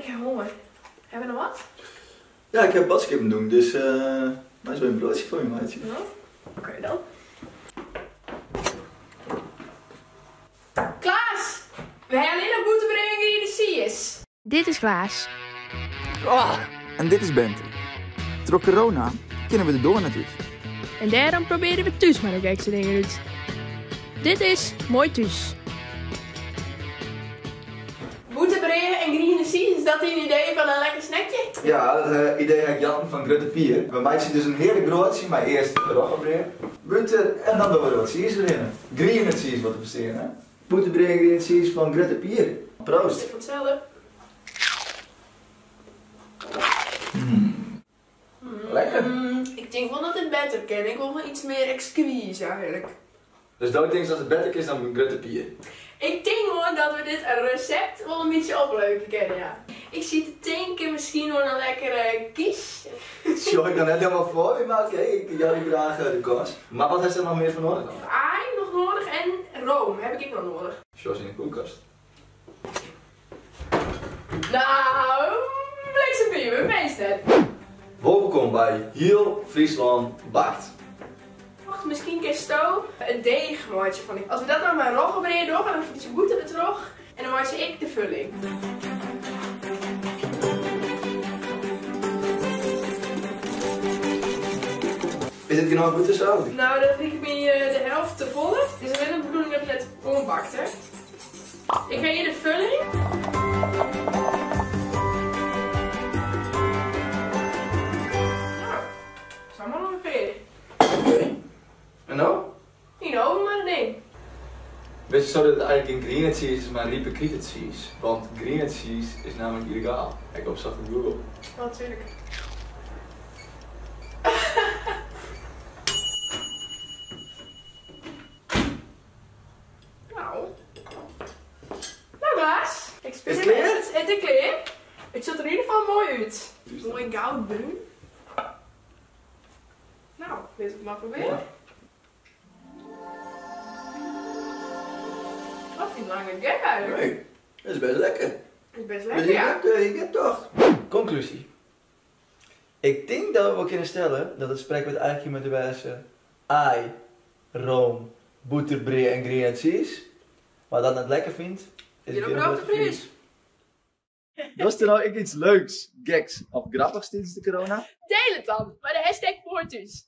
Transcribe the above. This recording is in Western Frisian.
Ik ha honger. Ha we noch wat? Ja, ik ha boadskippen dien, dus meist wol in broadsje foar my meitsje. Oké dan. Klaas! We ha allinnich bûterbrea en griene tsiis. Dit is Klaas. Oh, en dit is Bente. Troch corona kinne we de doar net út. En dêrom probearje we thús mar de gekste dingen út. Dit is Moai Thús. Bûterbrea en griene tsiis, is dat dyn idee fan in lekker snackje? Ja, dat idee ha ik jatten fan Grutte Pier. We meitsje dus in hearlik broadsje mei earst roggebrea, bûter en dan dogge we der wat tsiis oerhinne. Griene tsiis wol te ferstean, hè? Bûterbrea en griene tsiis fan Grutte Pier. Proost! Ik fan itselde. Lekker! Ik tink wol dat it better kin. Ik wol wol iets mear exquise eigenlik. Dus do tinkst dat it better kin dan Grutte Pier? Ik tink wol dat we dit resept wol in bytsje opleuke kinne, ja. Ik siet te tinken miskien oan in lekkere quiche. Sjoch ik noch net helemaal foar my, mar oké, ik jou dy graach de kâns. Mar wat hast der noch mear foar noadich dan? Aai noch noadich en room heb ik ek noch noadich. Sjochst yn de koelkast. Nou, bliksem meest net. Wolkom by Hiel Fryslân Bakt. Wacht, miskien kinsto it deech meitsje fan. As we dat nou mei roggebrea dogge, dan in bytsje bûter dertroch en dan meitsje ik de fulling. Is it genôch bûter sa? Nou, dat liket my de helft te folle. It is allinnich de bedoeling dat it net oanbakt, hè. Ik ha hjir de fulling. Nou, sa mar ûngefear. Oké. En no? Yn de oven mar it ding. Witsto dat it eigenlik gjin griene tsiis is, mar ripe kritetsiis? Want griene tsiis is nammentlik yllegaal. Ha ik opsocht op Google. Oh, tuurlijk. Nou. Nou Klaas, ik Is it klear? It is klear. It sjocht der yn ieder gefal moai út. Moai goudbrún. Nou, lit it mar probearje. Dat fyn ik lang net gek eigenlik. Nee, dat is best lekker. Dat is best lekker, ja. Ik heb tocht. Konklúzje. Ik tink dat we wol kinne stelle dat it sprekwurd eigenlik moat wêze, aai, room, bûter, brea en griene tsiis. Wa't dat net lekker fynt, is gjin oprjochte Fries. Dochst der no ek iets leuks, geks of grappichs tidens de corona? Diel it dan mei de hashtag MoaiThús.